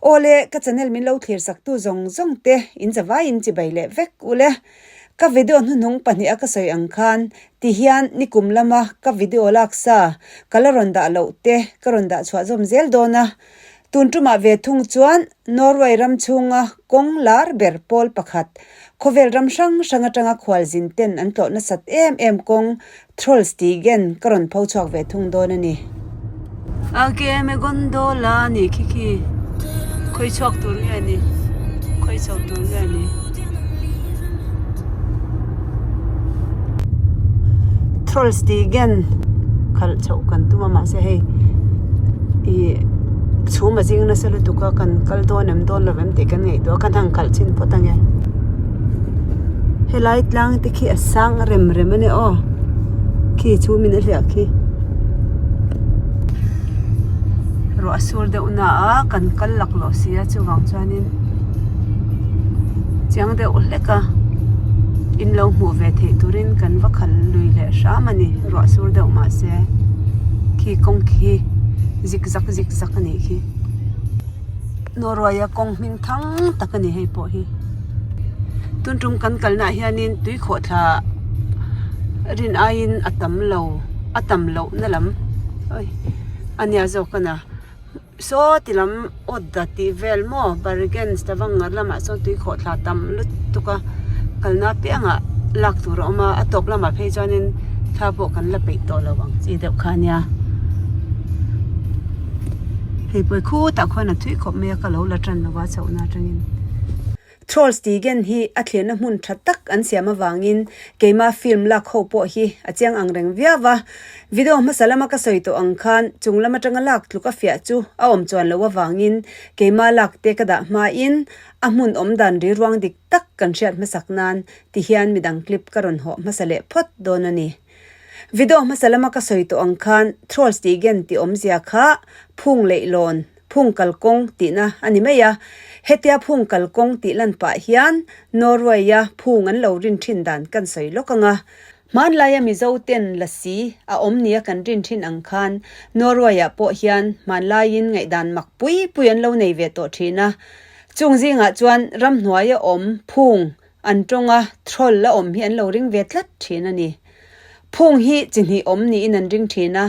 Awle, ka channel min lo thlir saktu zawng zawng te in zavaiin chibai leh vek ule. Ka video hnuhnung pahniha ka sawi ang khan ti hian nikum lama ka video lak sa ka la rawn dah loh te ka rawn dah chhuah zawm zel dawn a. Tun tumah ve thung chuan Norway ram chhunga kawng lar ber pawl pakhat, khawvel ram hrang hrang atanga khualzin ten an tlawh nasat em em kawng Trollstigen ka rawn pho chhuak ve thung dawn a ni. Age me gondola a nih khi khi khawi chhuak tur nge a ni khawi chho tur nge a ni. Trollstigen khalh chhoh kan tum a mahse hei ih chhum a zing nasa lutuk a kan kal dawn em dawn lo em tih kan ngaihtuah a kan han khalh chhin phawt ang e. Helai tlang te khi a sang rem rem a ni aw khi chhum in a hliah khi ruah a sur deuh na a kan kal laklawh si a chuvang chuanin chiang deuh hlek a in lo hmuh ve theih turin kan va khal lui leh hram a ni ruah sur deuh mahse khi kawng khi zik zak zik zak a nih khi. Norway-a kawng hming thang tak a ni hei pawh hi. Tun tum kan kalnaah hianin tui khawhthla rin aiin a tam lo a tam loh na lam a nia zawk a na saw ti lam awt tih vel maw Bergen Stavanger lamah sawn tui khawhthla tam lutuk a kalna apiangah lak tur a awm a a tawp lamah phei chuanin thla pawh kan la peih tawh lo ang chi deuh kha a nia. Hei pawh hi khutah khuan a thui khawp mai a ka lo la tan lo a chhohna atangin. Trollstigen hi a thlirna hmun tha tak an siam avangin keima film lak ho pawh hi a chiang ang reng viau a. Video hmasa lama ka sawi tawh ang khan chung lam atanga lak tluk a fiah chu a awm chuan loh avangin keima lak te ka dah hmain a hmun awm dan riruang dik tak kan hriat hmasak nan ti hian midang clip ka rawn hawh hmasa leh phawt dawn a ni. Video hmasa lama ka sawi tawh ang khan Trollstigen tih awmzia kha phung leihlawn, phung kalkawng tihna a ni mai a. Hetia phung kalkawng tih lan pah hian Norway-a phung an lo rin thin dan kan sawi lawk ang a. Hmanlaia Mizo ten lasi a awm nia kan rin thin ang khan Norway-ah pawh hian hmanlaiin ngaihdan mak pui pui an lo nei ve tawh thin a. Chung zingah chuan ramhnuaia awm phung An tawnga troll la awm hi an lo ring ve tlat thin a ni. Phung hi chi hnih awm niin an ring thin a,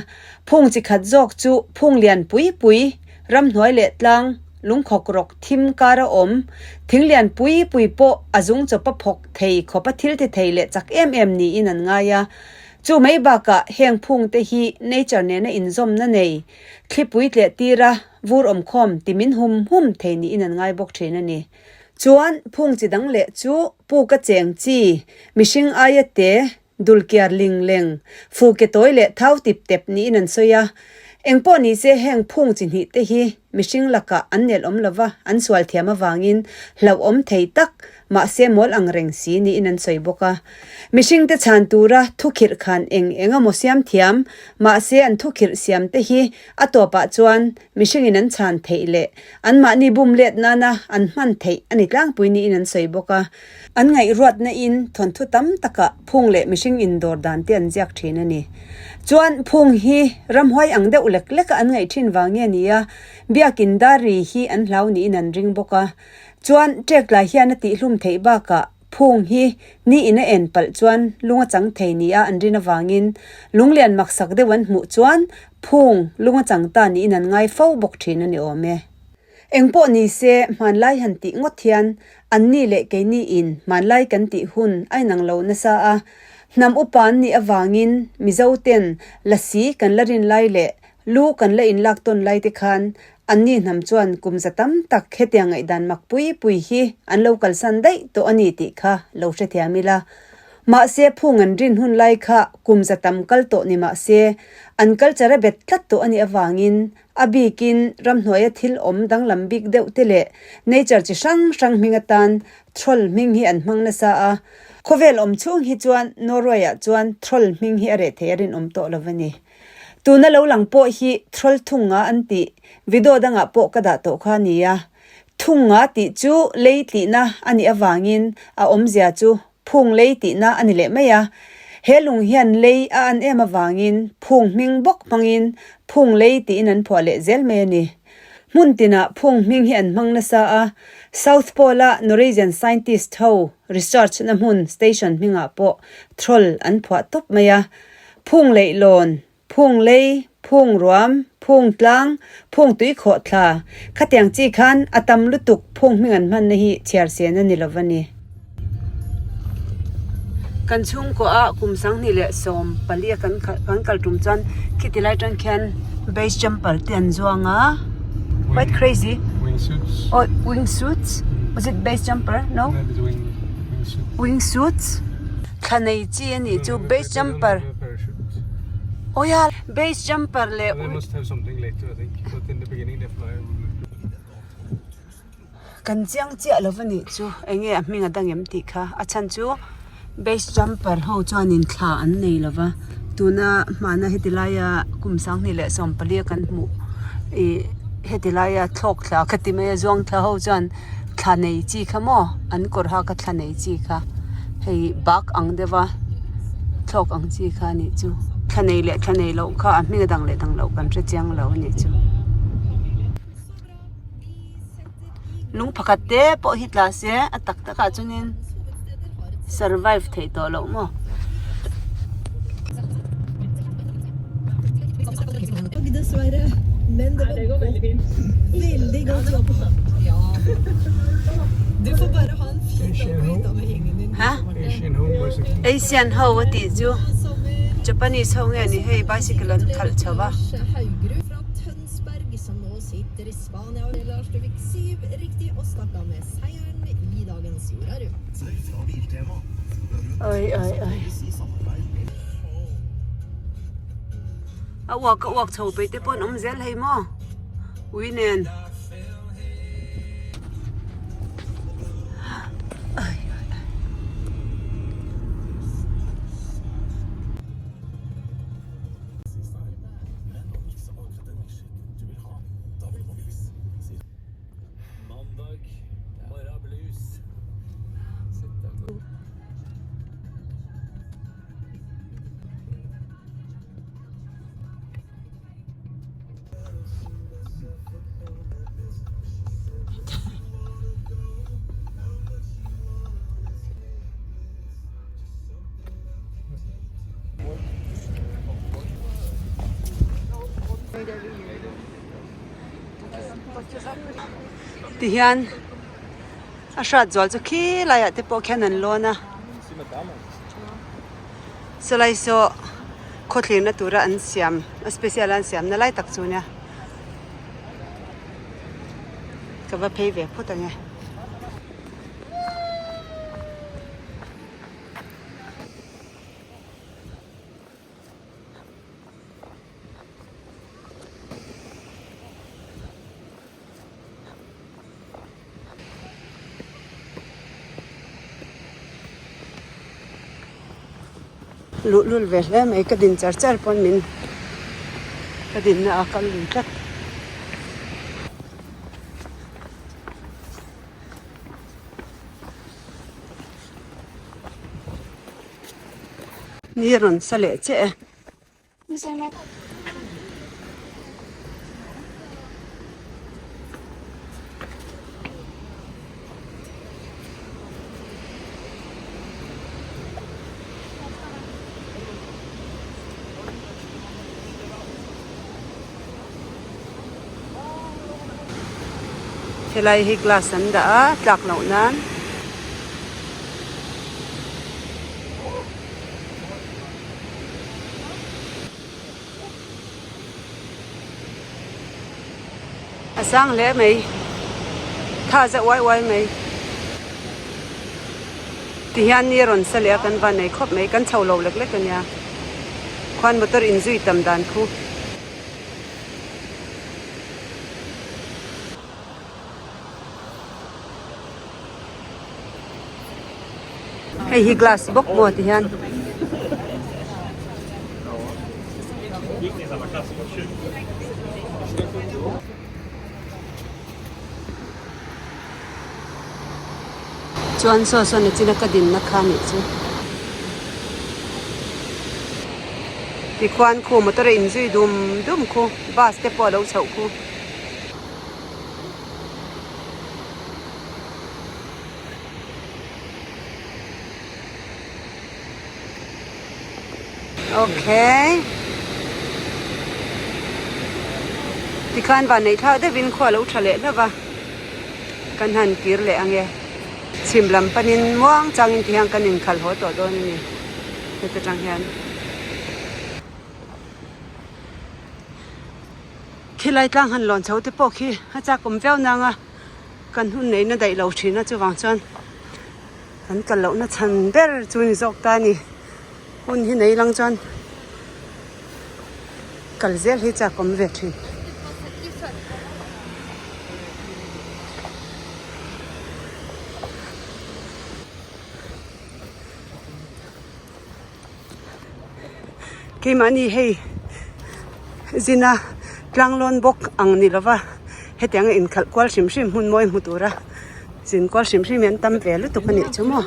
phung chi khat zawk chu phung lian pui pui, ramhnuai leh tlang, lungkhawk rawk thim kara awm, thing lian pui pui pawh a zung chawpa phawk thei khawpa thil ti thei leh chak em em niin an ngai a. Chu mai bakah heng phung te hi nature nena inzawmna nei, thlipui tleh tira vur awmkhawm ti min hum hum thei niin an ngai bawk thin a ni. Chuan phung chi dang leh chu pu ka cheng chi, mihring aia te, dulkiar ling leng, fu ke tawi leh thau tip tep niin an sawi a. Engpawh ni se heng phung chi hnih te hi mihring lakah an nel awm lova an sual thiam avangin hlauhawm thei tak mahse mawl ang reng si niin an sawi bawk a. Mihring te chhan tura thukhirh khan eng eng emaw siam thiam mahse an thukhirh siam te hi a tawpah chuan Mihringin an chhan theih leh anmahni bum let nana an hman theih a ni tlangpui niin an sawi bawk a. An ngaihruatna in thawnthu tam takah phung leh mihring indawr dan te an ziak thin a ni. Chuan phung hi ramhuai ang deuh lek leka an ngaih thin vang nge ni a, biakin dar ri hi an hlau niin an ring bawk a. Chuan ṭek lai hian a tihhlum theih bakah Phung hi ni in a en palh chuan lung a chang thei nia an rin avangin lunglian maksak deuh an hmuh chuan phung lung a chang ta niin an ngai fo bawk thin a ni awm e. Engpawh ni se hmanlai han tih ngawt hian anni leh keini in hmanlai kan tih hun a inang lo nasa a, hnam upa an nih avangin Mizo ten lasi kan la rin lai leh lu kan la inlak tawn lai te khan Anni hnam chuan kum za tam tak hetiang ngaihdan mak pui pui hi an lo kalsan daih tawh a ni tih kha lo hrethiam ila. Mahse phung an rin hun lai kha kum za tam kal tawh ni mahse an culture a bet tlat tawh a nih avangin a bikin ramhnuaia thil awm danglam bik deuh te leh nature chi hrang hrang hming atan troll hming hi an hmang nasa a. Khawvel awm chhung hi chuan Norway-ah chuan troll hming hi a reh thei a rinawm tawh lo a ni. Tuna lo lang pawh hi troll thunga an tih video dangah pawh ka dah tawh kha a nia. Thunga tih chu lei tihna a nih avangin a awmzia chu phung lei tihna a ni leh mai a. He lung hian lei a an em avangin phung hming bawk hmangin phung lei tiin an phuah leh zel mai a ni. Hmun tinah phung hming hi an hmang nasa a, South Pole-a Norwegian scientist ho research na hmun station hmingah pawh Troll an phuah tawp mai a. Phung leihlawn, phung lei, phung ruam, phung tlang, phung tui khawh thla, khatiang chi khan a tam lutuk phung hming an hmanna hi chhiar sen a ni lo va ni. Kan chhungkaw a kum 2014 a kan kan kal tum chuan khiti lai atang khian base jumper te an zuang a quite crazy Wingsuits. oh wingsuits was it base jumper no Maybe the wing wingsuit. wingsuits thla nei chi a nih chu base jumper Parachute. aw ya base jumper leh They must have something later I think but in the beginning they fly Kan chiang chiah lo va nih chu eng nge a hming a dang em tih kha a chhan chu base jumper ho chuanin thla an nei lo va tuna hmana heti laia kum 2014 a kan hmuh ih heti laia thlawk thla ka ti mai a zuang thla ho chuan thla nei chi kha maw an kawr ha kha thla nei chi kha hei bak ang deuh a thlawk ang chi kha a nih chu thla nei leh thla nei loh kha a hming a dang leh dang loh kan hre chiang lo a nih chu. Lung pakhat te pawh hi tla se a tak takah chuanin survive theih tawh loh maw. Asian ho a tih chu Japanese ho nge ni hei bicycle an khalh chho va. Tønsberg, som nå sitter i Spania. Lars, du fikk syv riktig og stakk av med seieren i dagens Jorda Rundt. Oi oi oi. A uak a uak chho peih te pawh an awm zel hei maw ui nen. Tihian a hrat zual chu khi laiah te pawh khian an lawn a sawlai saw khawthlirna tura an siam a special a an siamna lai tak chu nia ka va phei ve phawt ang e. Luhlul ve hle mai ka din char char pawn min ka dinna a kal lui tlat. Ni rawn sa leh che e. Helai hi glass an dah a tlak loh nan. A sang hle mai tha za uai uai mai tihian ni a rawn sa leh a kan van nei khawp mai kan chho lo lek lek ania khuan motor inzui tam dan khu. Hei hi glass bawk maw ti hian. Chuan saw saw nachina ka dinna kha nih chu. Tikhuan khu motor a inzui dum dum khu bus te pawh a lo chhoh khu. Okay. Tikhan van neih thlak deuhin khua lo tha leh hlauh va, kan han kir leh ang e. Chhim lam panin muang changin ti hian kan inkhalh haw tawh dawn a ni heta tang hian. Khilai tlang han lawn chho te pawh khi a chak awm viau nang a, kan hun neihna daih lo thin a chuvang chuan kan kal lohna chhan ber chu ni zawk ta a ni. Hun hi nei lang chuan kal zel hi chak awm ve thin. Keimahni hei zina tlanglawn bawk ang ni lova hetianga inkhalh kual hrim hrim hmun mawi hmu tura zin kual hrim hrim hi an tam ve lutuk a nih chu maw.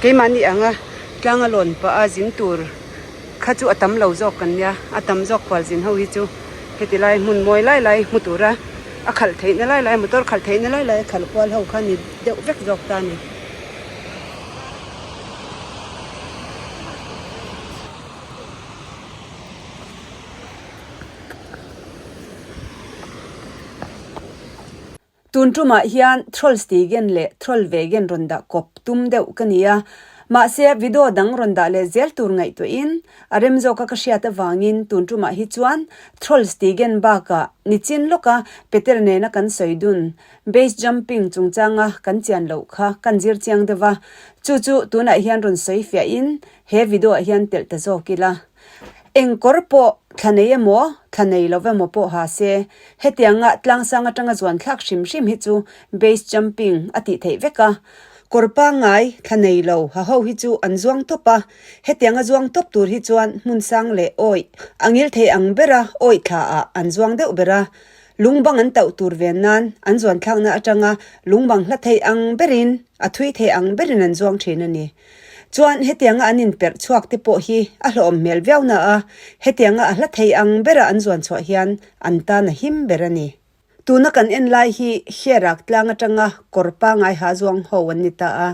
Keimahni anga tlang a lawn pah a zin tur kha chu a tam lo zawk kan nia, a tam zawk khual zin ho hi chu heti lai hmun mawi lai lai hmu tura a khalh theihna lai lai motor khalh theihna lai lai a khalh kual ho kha ni deuh vek zawk ta a ni. Tun tumah hian Trollstigen leh Trollvegen rawn dah kawp tum deuh ka ni a, mahse video dang rawn dah leh zel tur ngaihtuahin a rem zawka ka hriat avangin tun tumah hi chuan Trollstigen bakah nichin lawka Peter nena kan sawi dun Base jumping chungchanga kan chian loh kha kan zir chiang deuh a, chu chu tunah hian rawn sawi fiahin he video ah hian telh ta zawk ila. Eng kawr pawh thla nei emaw, thla nei lo emaw pawh ha se, hetianga tlangsang atanga zuan thlak hrim hrim hi chu base jumping a tih theih vek a. Kawr pangngai thla nei lo ha ho hi chu an zuang tawp a, hetianga zuang tawp tur hi chuan hmun sang leh awih a ngil thei ang bera awih thla ah an zuang deuh ber a. Lungbang an tauh tur ven nan an zuan thlakna atanga lungbang hla thei ang berin, a thui thei ang berin an zuang thin a ni. Chuan hetianga an inperh chhuak te pawh hi a hlawhawm hmel viau na a, hetianga a hla thei ang bera an zuan chhuah hian an tan a him ber a ni. Tuna kan en lai hi Hierak tlang atanga kawr pangai ha zuang ho an ni ta a.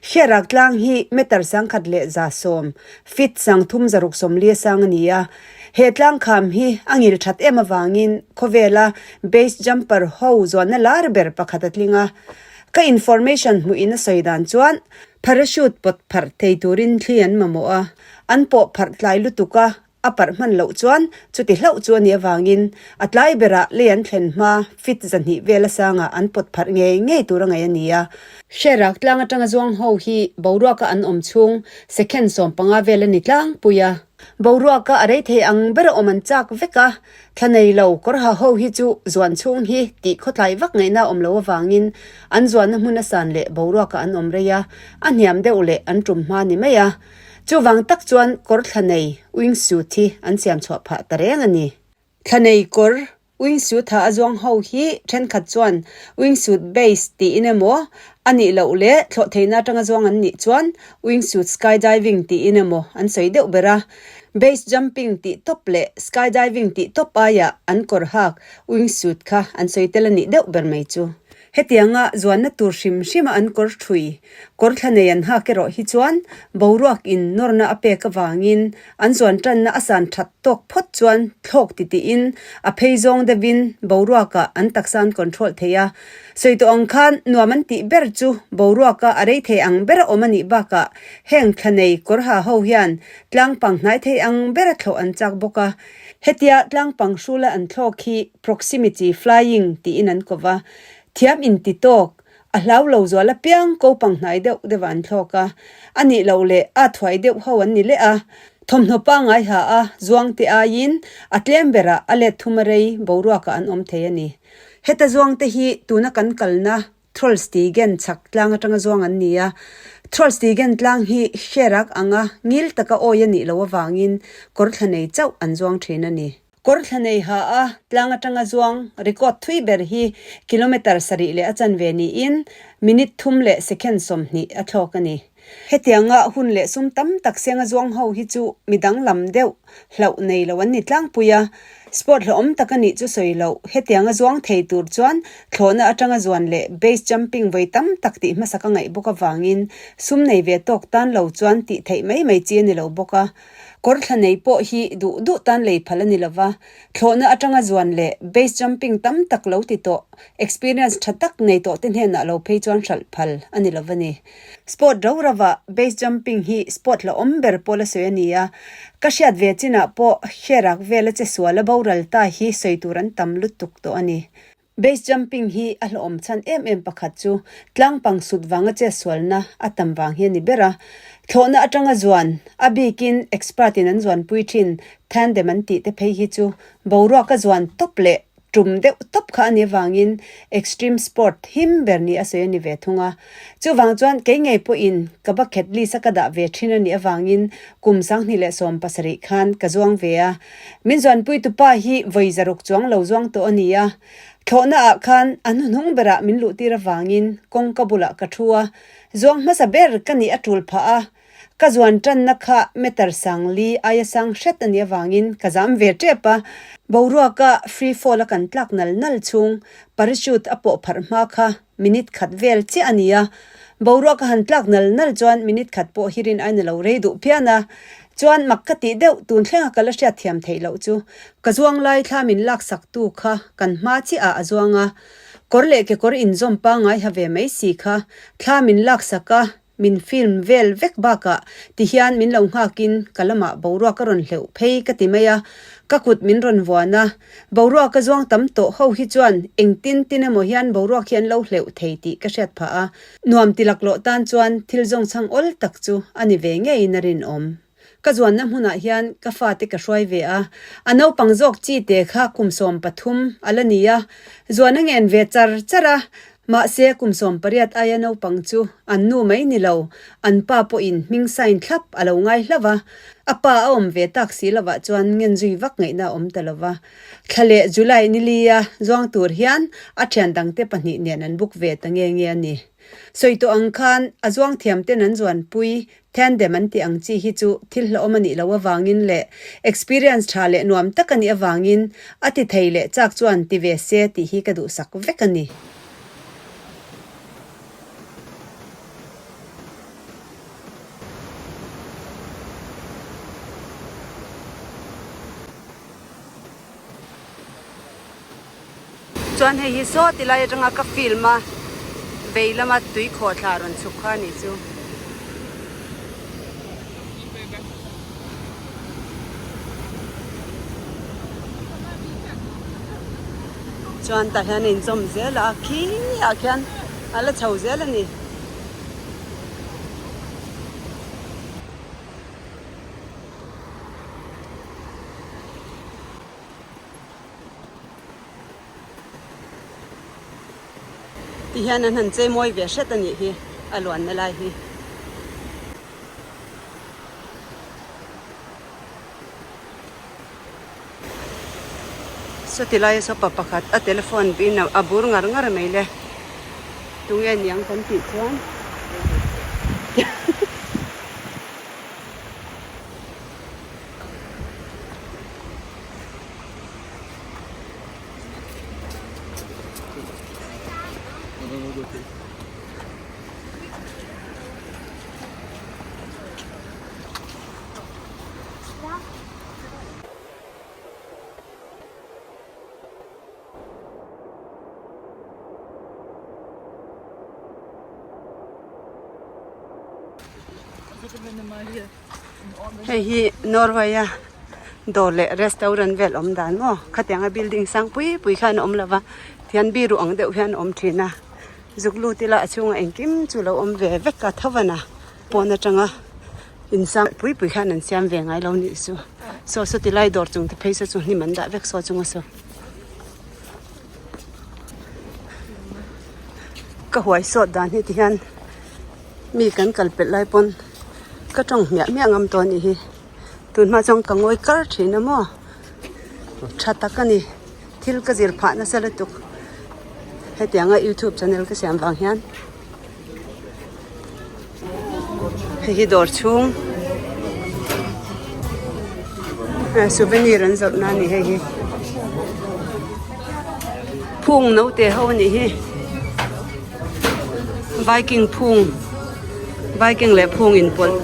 Hierak tlang hi meter 1170, feet 360 sang a ni a. He tlang kham hi a ngil that em avangin khawvela base jumper ho zuanna lar ber pakhat a tling a. Ka information hmuhin a sawi dan chuan parachute pawt pharh thei turin thli an mamawh a, an pawh pharh tlai lutuk a, a parh hman loh chuan chuti hlauh chu a nih avangin a tlai berah lei an thlen hma feet 200 vel asangah an pawt pharh ngei ngei tur a ngaih a ni a. Hrerak tlang atanga zuang ho hi boruaka an awm chhung second 15 vel a ni tlangpui a. Boruaka a rei thei ang ber a awm an chak vek a, Thla nei lo kawr ha ho hi chu zuan chhung hi tih khawtlai vak ngaihna awm lo avangin an zuanna hmun a san leh boruakah an awm rei a, a hniam deuh leh an tum hma ni mai a. Chuvang tak chuan kawr thla nei, wingsuit, hi an siam chhuah phah ta reng a ni. Thla nei kawr, wingsuit, ha a zuang ho hi thenkhat chuan wingsuit base tiin emaw, a nih loh leh thlawh theihna atanga zuang an nih chuan wingsuit skydiving tiin emaw an sawi deuh ber a. Base jumping tih tawp leh skydiving tih tawp aiah an kawr hak wingsuit kha an sawi tel a nih deuh ber mai chu. Hetianga zuanna tur hrim hrima an kawr thui, kawr thla nei an hak erawh hi chuan boruak in nawrna a pek avangin an zuan tanna a san that tawk phawt chuan thlawk titiin a phei zawng deuhin boruakah an taksa an control thei a. Sawi tawh ang khan nuam an tih ber chu boruaka a rei thei ang ber a awm a nih bakah heng thla nei kawr ha ho hian Tlang pang hnai thei ang bera thlawh an chak bawk a, hetia tlang pang hrula an thlawk hi proximity flying tiin an ko va, thiam inti tawk, a hlau lo zual apiang ko pang hnai deuh deuhah an thlawk a, a nih loh leh a thuai deuh ho an ni leh a, thawmhnaw pangngai ha a zuang te aiin a tlem berah a let thum a rei boruakah an awm thei a ni. Heta zuang te hi tuna kan kalna Trollstigen chhak tlang atanga zuang an ni a. Trollstigen tlang hi hrerak anga ngil taka awi a nih loh avangin kawr thla nei chauh an zuang thin a ni. Kawr thla nei ha a tlang atanga zuang record thui ber hi kilometre sarih leh a chanve niin minute thum leh second 20 a thlawk a ni. Hetianga hun leh sum tam tak senga zuang ho hi chu mi danglam deuh hlauh nei lo an ni tlangpui a, sport hlauhawm tak a nih chu sawi loh. Hetianga zuang thei tur chuan thlawhna atanga zuan leh base jumping vawi tam tak tih hmasak a ngaih bawk avangin sum nei ve tawk tan lo chuan tih theih mai mai chi a ni lo bawk a. Kawr thla nei pawh hi duh duh tan lei phal a ni lo va, thlawhna atanga zuan leh base jumping tam tak lo ti tawh, experience tha tak nei tawh te hnenah lo phei chuan hralh phal a ni lo va ni. Sport ro rovah base jumping hi sport hlauhawm ber pawl a sawi a ni a, ka hriat ve chinah pawh hrerak vela che sual a boral ta hi sawi tur an tam lutuk tawh a ni. Base jumping hi a hlauhawm chhan em em pakhat chu tlangpang sut vanga che sualna a tam vang hi a ni ber a. Thlawhna atanga zuan, a bikin expert in an zuanpui thin tandem an tih te phei hi chu boruaka zuan tawp leh Tum deuh tawp kha a nih avangin extreme sport him ber ni a sawi a ni ve thung a. Chuvang chuan kei ngei pawhin ka bucket list a ka dah ve thin a nih avangin kum 2017 khan ka zuang ve a. Min zuanpuitupa hi vawi zaruk chuang lo zuang tawh a ni a. Thlawhna ah khan a hnuhnung berah min luhtir avangin kawngka bulah ka thu a. Zuang hmasa ber ka nih a tul phah a. Ka zuan tanna kha meter sang li aia sang hret a nih avangin ka zam ve tep a, boruaka free fall a kan tlak nal nal chhung parachute a pawh pharh hma kha minute khat vel chiah a ni a, boruaka han tlak nal nal chuan minute khat pawh hi rin aina lo rei duh phian a, chuan mak ka tih deuh tun thlenga ka la hriat thiam theih loh chu ka zuang lai thla min lak sak tu kha kan hma chiah ah a zuang a, kawr leh kekawr inzawm pangngai ha ve mai si kha thla min lak sak a. Min film vel vek bakah tihian min lo nghakin ka lamah boruak a rawn hleuh phei ka ti mai a, ka kut min rawn vuan a. Boruak a zuang tam tawh ho hi chuan engtin tin emaw hian boruak hi an lo hleuh thei tih ka hriat phah a, nuam ti laklawh tan chuan thil zawngchhang awl tak chu a ni ve ngeiin a rinawm. Ka zuanna hmunah hian ka fate ka hruai ve a, a naupang zawk chi te kha kum 13 a la ni a, zuan a ngen ve char char a, mahse kum 18 aia naupang chu an nu mai ni lo, an pa pawhin hming sign thlap a lo ngai hlauh a, a pa a awm ve tak si lovah chuan ngen zui vak ngaihna a awm ta lo va. Thla leh July ni lia zuang tur hian a thian dangte pahnih nen an buk ve ta nge nge a ni. Sawi tawh ang khan a zuang thiam ten an zuanpui Tandem an tih ang chi hi chu thil hlauhawm a nih loh avangin leh experience tha leh nuam tak a nih avangin a ti thei leh chak chuan ti ve se tih hi ka duhsak vek a ni. Chuan hei hi saw ti lai atanga ka film a vei lama tui khawh thla rawn chhuk kha a nih chu. Chuan tah hian a inchawm zel a khi ah khian a la chho zel a ni. Ti hian an han chei mawi ve hret a nih hi a luanna lai hi. Sawti laia saw pa pakhat a telephone in a bur ngar ngar mai le tunge niang kan tih chuan. Hei hi Norway a dawr leh restaurant vel awm dan maw khatianga building sang pui pui khan a awm lo va tihian biru ang deuh hian a awm thin a zuk lut ila a chhungah engkim chu lo awm ve vek a tho van a pawn atanga insang pui pui khan an siam ve ngai lo nih chu saw saw ti lai dawr chung te phei saw chu hnim an dah vek saw chunga saw ka huai sawt dan hi ti hian. Mi kan kal pelh lai pawn ka tawng hmiah hmiah ngam tawh a nih hi. Tun hma chuan ka ngawi kar thin a maw? Tha tak a ni. Thil ka zir phah nasa lutuk. Hetianga youtube channel ka siam vang hian. Hei hi dawr chhung souvenir an zawrh na a ni hei hi. Phung naute ho a nih hi. Viking phung Viking leh phung inpawlh.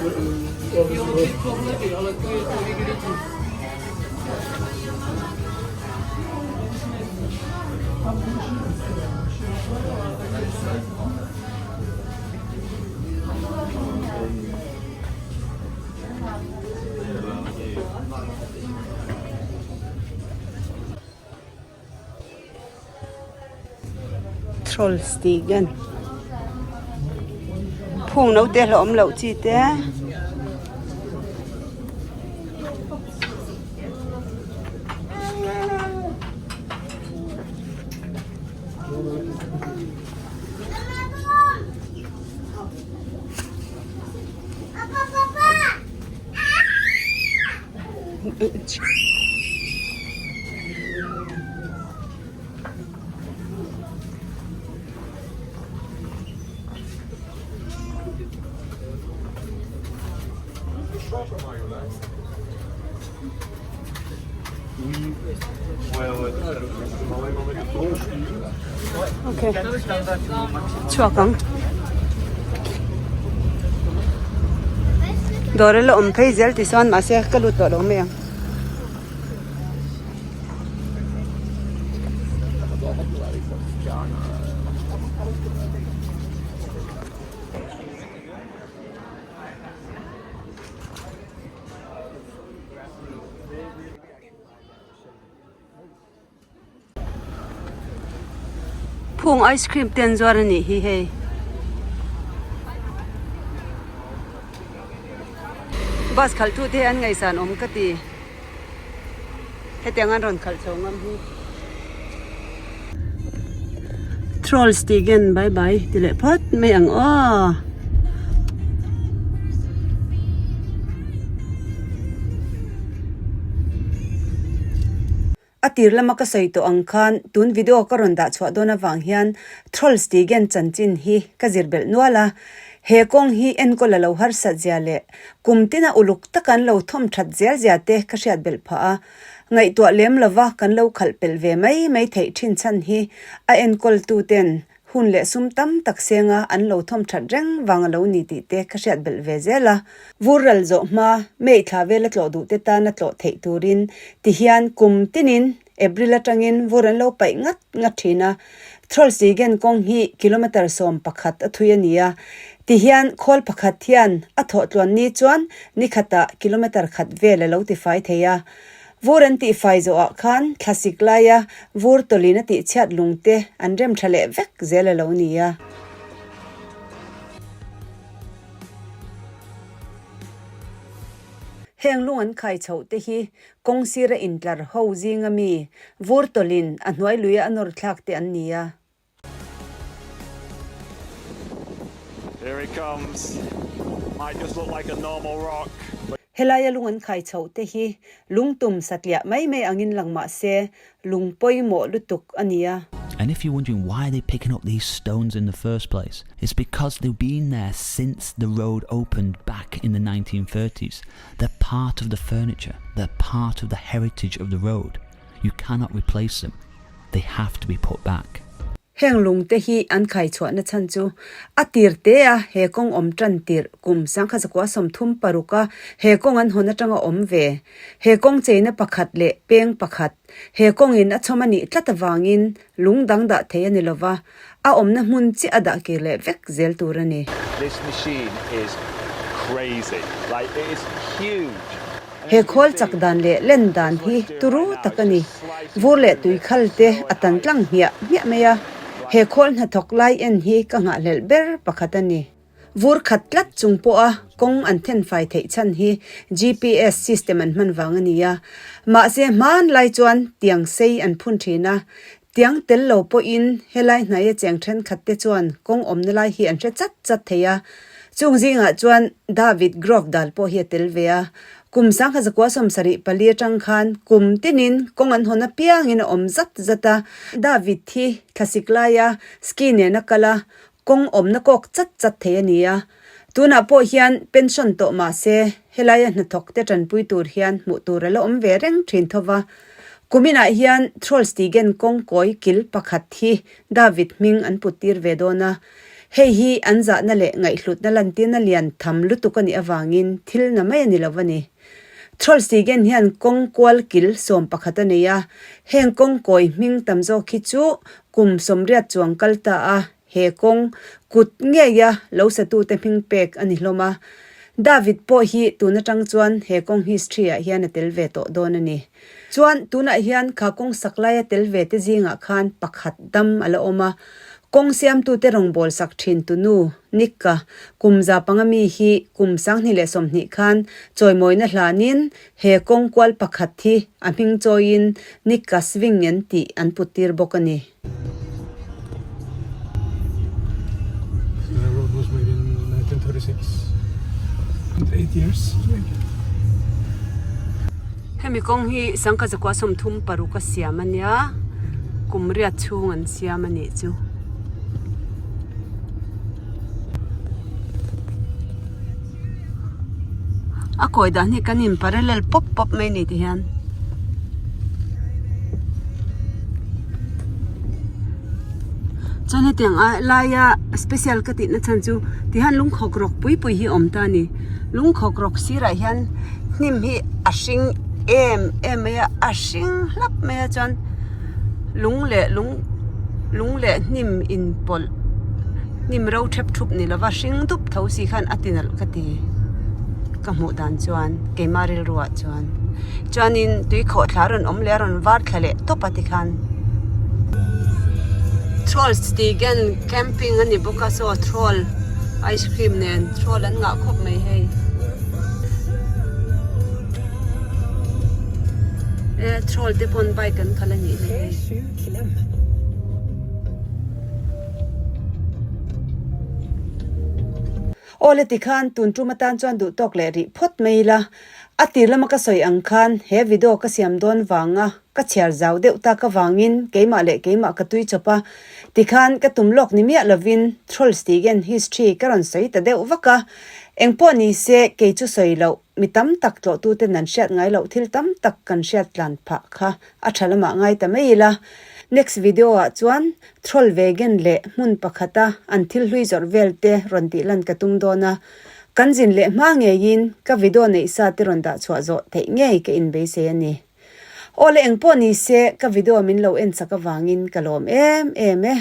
Trollstigen phung no te hlauhawm loh chi te. Chhuak ang. Dawr a la awm phei zel ti chuan mahse ka lut tawh lo mai ang. Phung ice cream te an zuar a nih hi hei. Bus khalh tu te hi an ngaihsan awm ka ti. Hetiang an rawn khalh chho ngam hi. Trollstigen bye bye ti leh phawt mai ang aw. A tir lama ka sawi tawh ang khan tun video ka rawn dah chhuah dawn avang hian Trollstigen chanchin hi ka zir belh nual a. He kawng hi enkawl a lo harsat zia leh kum tina uluk taka an lo thawm that zel zia te ka hriat belh phah a. Ngaihtuah lem lova kan lo khalh pelh ve mai mai theih thin chhan hi a enkawltu ten Hun leh sum tam tak senga an lo thawm that reng vang a lo ni tih te ka hriat belh ve zel a. Vur ral zawh hma, May thla vela tlawh duh te tana tlawh theih turin ti hian kum tinin April atangin vur an lo paih ngat ngat thin a. Trollstigen kawng hi kilometre 11 a thui a ni a. Ti hian khawl pakhat hian a thawh tluan ni chuan ni khatah kilometre khat vel a lo tifai thei a. Vur an tihfai zawhah khan thlasik laia vur tawlin a tihchhiat lungte an rem tha leh vek zel a lo ni a. Heng lung an khai chhoh te hi kawng sira intlar ho zinga mi vur tawlin a hnuai luia a nawr thlak te an ni a. Here it comes. Might just look like a normal rock. Helaia lung an khai chhoh te hi lungtum satliah mai mai angin lang mah se lung pawimawh lutuk a ni a. And if you're wondering why they're picking up these stones in the first place, it's because they've been there since the road opened back in the 1930s. They're part of the furniture, they're part of the heritage of the road. You cannot replace them. They have to be put back. Heng lungte hi an khaichhuahna chhan chu a tir te a he kawng awm tan tirh kum sangkha zakua 36 a he kawng an hawn atanga awm ve. He kawng cheina pakhat leh peng pakhat he kawngin a chhawm a nih tlat avangin lung dang dah thei a ni lova, a awmna hmun chiah a dah kir leh vek zel tur a ni. This machine is crazy, like it is huge. He khawl chak dan leh len dan hi turu tak a ni. Vur leh tui khal te a tan tlang hmiah hmiah mai a, he khawl hnathawk lai en hi ka nghahhlelh ber pakhat a ni. Vur khat tlat chung pawha kawng an then fai theih chhan hi GPS system an hman vang a ni a. Mahse hman lai chuan tiang sei an phun thin a, tiang tel lo pawhin helai hnaia cheng thenkhat te chuan kawng awmna lai hi an hre chat chat thei a. Chung zingah chuan David Grovdal pawh hi a tel ve a. Kum 1974 atang khan kum tinin kawng an hawn apiangin a awm zat zat a. David hi thlasik laia ski nena kal a, kawng awmna kawk chat chat thei a ni a. Tunah pawh hian pension tawh mah se helaia hnathawk te tanpui tur hian hmuh tur a la awm ve reng thin tho va. Kuminah hian Trollstigen kawng kawi kil pakhat hi David hming an put tir ve dawn a. Hei hi an zahna leh ngaihhlutna lantirna lian tham lutuk a nih avangin thil na mai a ni lo a ni. Trollstigen hian kawng kual kil 11 a nei a, heng kawng kawi hming tam zawk hi chu kum 80 chuang kal ta a, he kawng kut ngeia lo satute hming pek a ni hlawm a. David pawh hi tun atang chuan he kawng history ah hian a tel ve tawh dawn a ni. Chuan tunah hian kha kawng sak laia tel ve te zingah khan pakhat dam a la awm a, kawng siamtute rawngbâwl sak thin tu nu Nick-a kum 5 mi hi kum 2020 khan chawimawina hlanin he kawng kual pakhat hi a hming chawiin Nick-a Svingen tih an put tir bawk a ni. The road was made in 1936. 8 years to make it. Hemi kawng hi 1936 a siam a nia, kum riat chhung an siam a nih chu. A kawi dan hi kan in parallel pawp pawp mai ni ti hian. Chuan hetiang a laia special ka tihna chhan chu tihian lungkhawk rawk pui pui hi a awm ta a ni. Lungkhawk rawk sirah hian hnim hi a hring em em mai a, a hring hlap mai a chuan lung leh lung lung leh hnim inpawlh hnim ro thep thup ni lova hring dup tho si khan a ti nalh ka ti ka hmuh dan chuan keimah rilruah chuan chuanin tui khawh thla a rawn awm leh a rawn var thla leh tawp a tikhan Trolls tih hian camping a ni bawk a saw troll ice cream nen troll an ngah khawp mai hei e troll te pawn bike an khalh a nih hi hei. Aw le tikhan tun tum atan chuan duh tawk leh rih phawt mai ila. A tir lama ka sawi ang khan he video ka siam dawn vanga ka chhiar zau deuh tak avangin keimah leh keimah ka tui chawp a. Tikhan ka tum lawk ni miah lovin Trollstigen history ka rawn sawi ta deuh vak a. Engpawh ni se kei chu sawi loh mi tam tak tlawhtuten an hriat ngai loh thil tam tak kan hriat tlan phah kha a tha lamah ngai ta mai ila. Next video ah chuan Troll vegen leh hmun pakhata an thil hlui zawrh vel te rawn tih lan ka tum dawn a, kan zin leh hma ngeiin ka video neih sa te rawn dah chhuah zawh theih ngei ka inbeisei a ni. Aw le engpawh ni se ka video min lo en chak avangin ka lawm em em e.